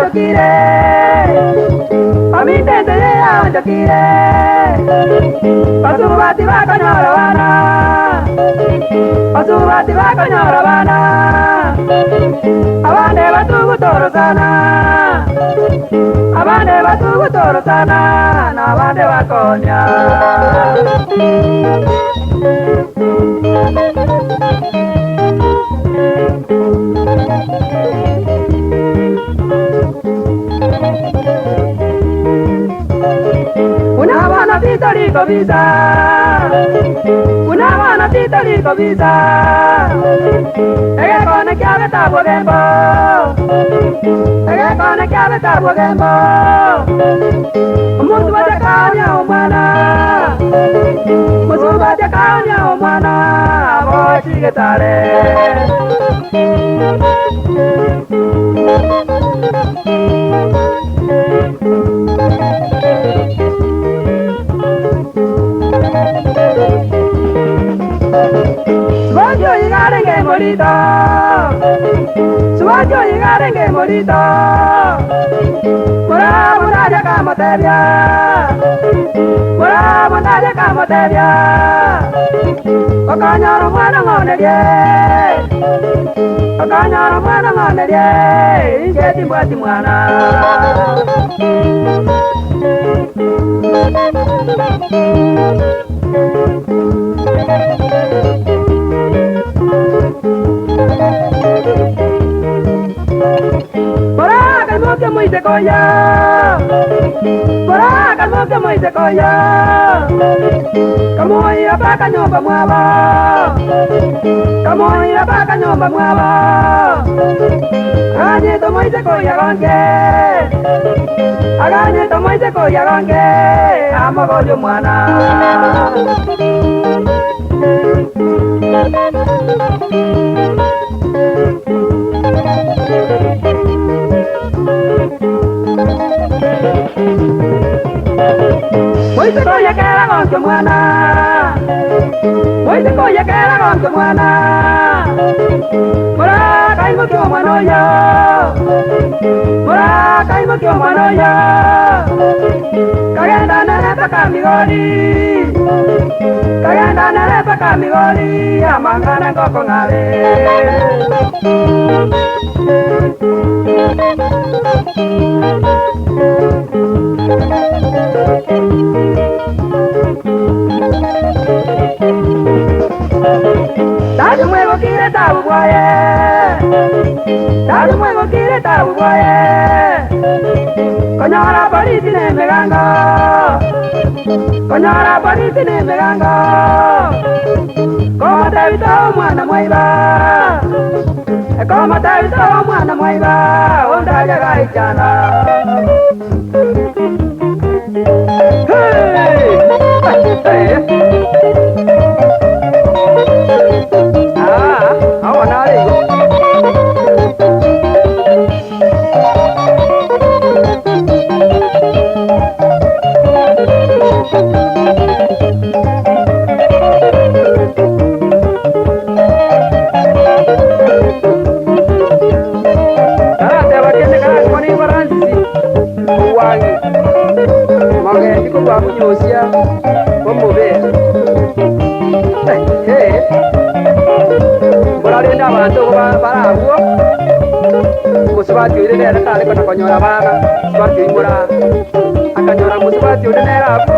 yaonchokire, Baminto ense eye yaonchokire, Basubati bakonyora bana, Basubati bakonyora bana, Abande batugutorosana, Abande batugutorosana, Na abande bakonya. Buna abana titori kobisa, Buna abana titori kobisa, Egekone kiabete abwo gembo, Egekone kiabete abwo gembo, Omosubati akaonia omwana, Omosubati akaonia omwana, Abochigetare. Subati oyo iga arenge morito, Subati oyo iga arenge morito, Morabo naria akamotebia, Morabo naria akamotebia, Okonyora omwana ng'onerie, Okonyora omwana ng'onerie, Inche timbwati mwana. Morakaimokia moiseke oyo, Morakaimokia moiseke oyo, Kamoira mpaka nyomba mwabo, Kamoira mpaka nyomba mwabo, Aganyete omoiseke oyo agonke, Aganyete omoiseke oyo agonke, Amogorie omwana. Moiseke oyo ekero agonke omwana, Moiseke oyo ekero agonke omwana, Morakaimokia omwana oyo, Morakaimokia omwana oyo, Kagenda nere mpaka Migori, Kagenda nere mpaka Migori, Amang'ana ngokong'are. Tari mwegokire tabu bwaye, Tari mwegokire tabu bwaye, Konyora polisi na emegango, Konyora polisi na emegango, Komotebisa omwana mwaiba, Komotebisa omwana mwaiba, Onde aria gaichana. Hey! Hey! Ah, awa nare igo. Tarateba kende karakwane Francis Owangi mogendi korwa Bunyosia omobe. Ehe, mbora rende abanto igo bare abwo, omosubati oire nere tare kona konyora abana, mosubati oyio mbora akanyora mosubati onde nere abwo,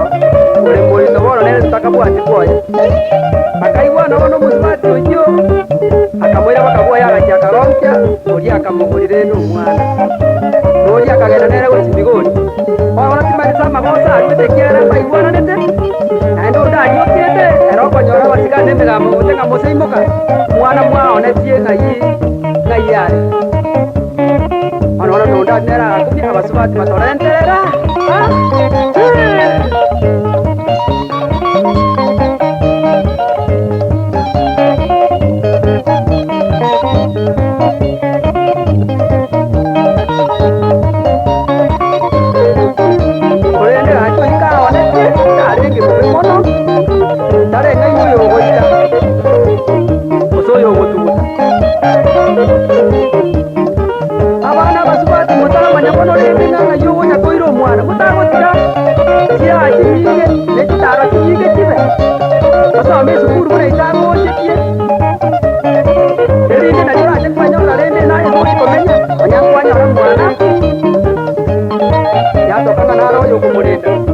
ore morito bono nere totakabwati bwoye. Bakaigwana bono omosubati oyio, akamoira bakabwoye agachia akaronkia, oria akamogorera rende omwana. Na oria akagenda nere gochia Migori. Bono timanyete amagoso aruete ekiagera mbaigwananete, naende onde ariokete, ere okonyora abasigani na emegambo gocha ng'a mose imoka, omwana mwaonetie ng'ai ng'ai are. Bono bono nonde aria nere agakumia abasubati batorenterera ah, eh. Korende gaki oyio kaonetie, tarenge bobe mono, tareng'aini oyogoita, gose oyogotuguta. Abana abasubati motaramanya bono. ase ogochia komenya, onye nkwanyora mwana, yatoka ng'a naro oyokomorenda.